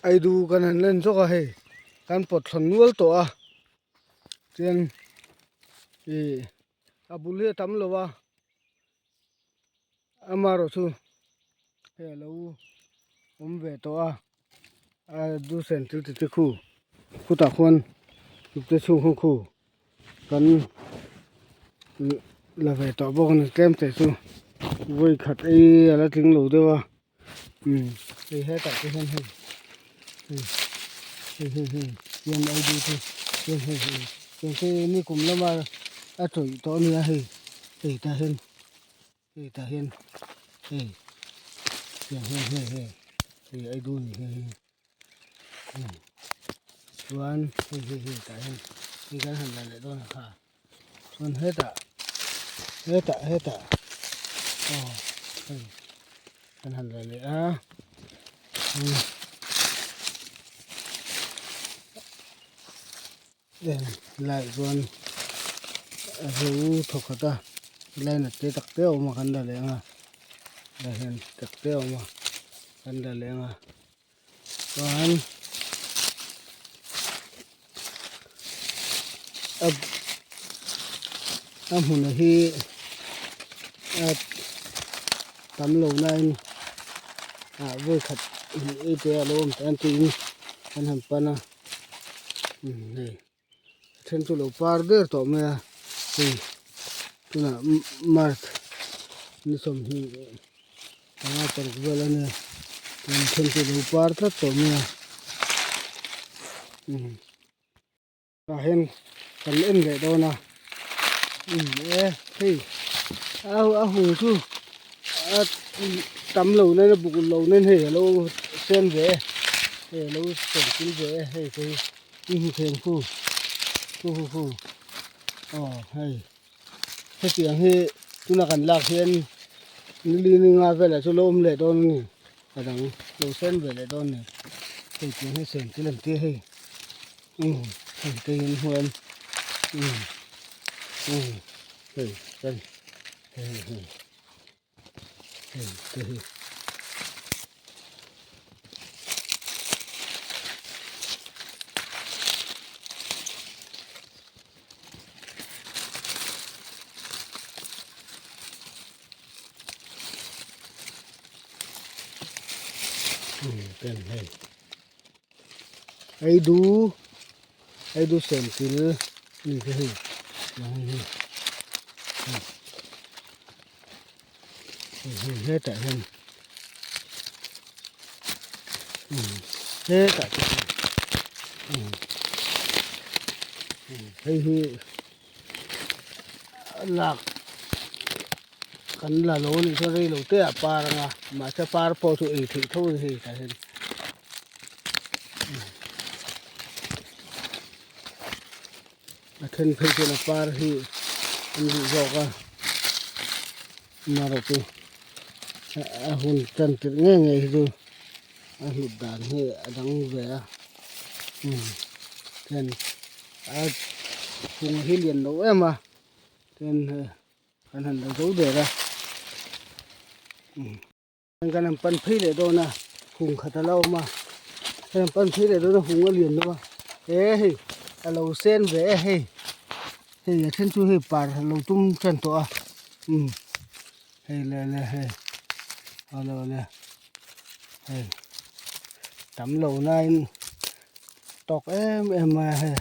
Aidu kan han len zawk a hei kan pawt thlawn nual tawh a chuan ih a bul hi a tam lo a amaherawh chu hei a lo awm ve tawh a a du sen thil ti te khu khutah khuan ipte chhung khaw khu kan la ve tawh bawk a ni tlem te chu vawi khat ei a la tling lo deuh a. Hei hetah te hian hei hei hei hei hei hian ID te hian hei hei tiang te nikum lama a tawih tawh a nia hei hei tah hian hei tah hian hei tiang hian hei hei hei ID a ni hei hei chuan hei hei hei tah hian hei kan han la leh dawn a kha. Chuan hetah hetah hetah aw hei kan han la leh a em lai chuan a zo thawk khat a helai na te tak te a awm a kan la leh ang a helai hian tak te a awm a kan la leh ang a chuan a a hmun hi a tam lo nain ah vawi khat ei te a lo awm ta tiin kan han pan a hei a then chu lo par der tawh mai a hei tunah march ni sawmhnih panga paruk vel a nia chuan a then chu lo par tlat tawh mai a umm tah hian kan en leh dawn a umm e hei a a hung chu a tam lo nen a buk lo nen hei alo sen ve e hei alo sen kil ve e hei te hi. I hmu thei ang khu khu khu khu aw hei hetiang hi tuna kan lak hian nili ni nga velah chu lo awm leh dawn a ni a dang lo sen ve leh dawn a ni hei tiang hi sen thil an tia hei umm hei te hi an hmu em umm umm hei hei hei hei. Hei te hi ten hei ei du ei du sen thil ni te hi hei hei hetah hian hetah te hian hei hi lak kan la lo anih chuan rei lo te ah par anga mahse par pawh chu ei theih tho a ni hei tah hian. A then phei chuan a par hi an duh zawk a amaherawhchu a hun tan tirh ngei ngei hi chu a hlut dan hi a dang ve a umm chuan a chung hi lian lo em a chuan kan han la zo der a umm. Kan han pan phei leh dawn a hung khat a la awm a kan han pan phei leh dawn a hung a lian lo a he hei a lo sen ve e hei hei a then chu hei par a lo tum tan tawh a umm hei le le hei awle awle hei tam lo nain tawk em em mai a hei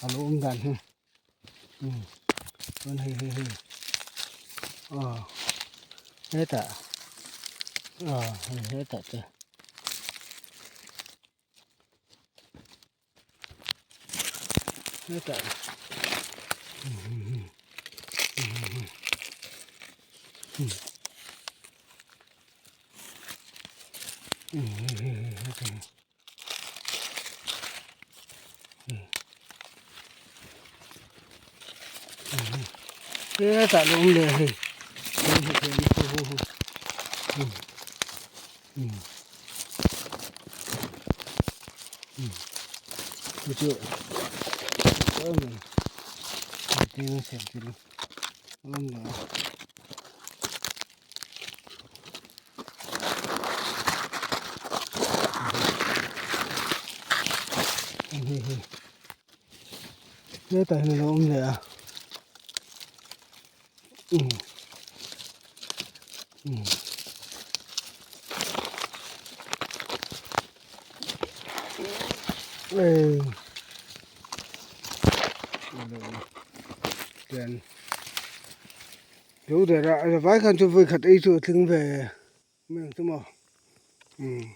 a lo awm dan hi. Chuan hei hei hei aw hetah aw hei hetah te hetah Hetah lo awm leh hei chu chu awm leh a. Hetah hian a lo awm leh a umm umm ei chuan zo der a vai khan chu vawikhat ei chu a tling ve mai ang chu maw umm.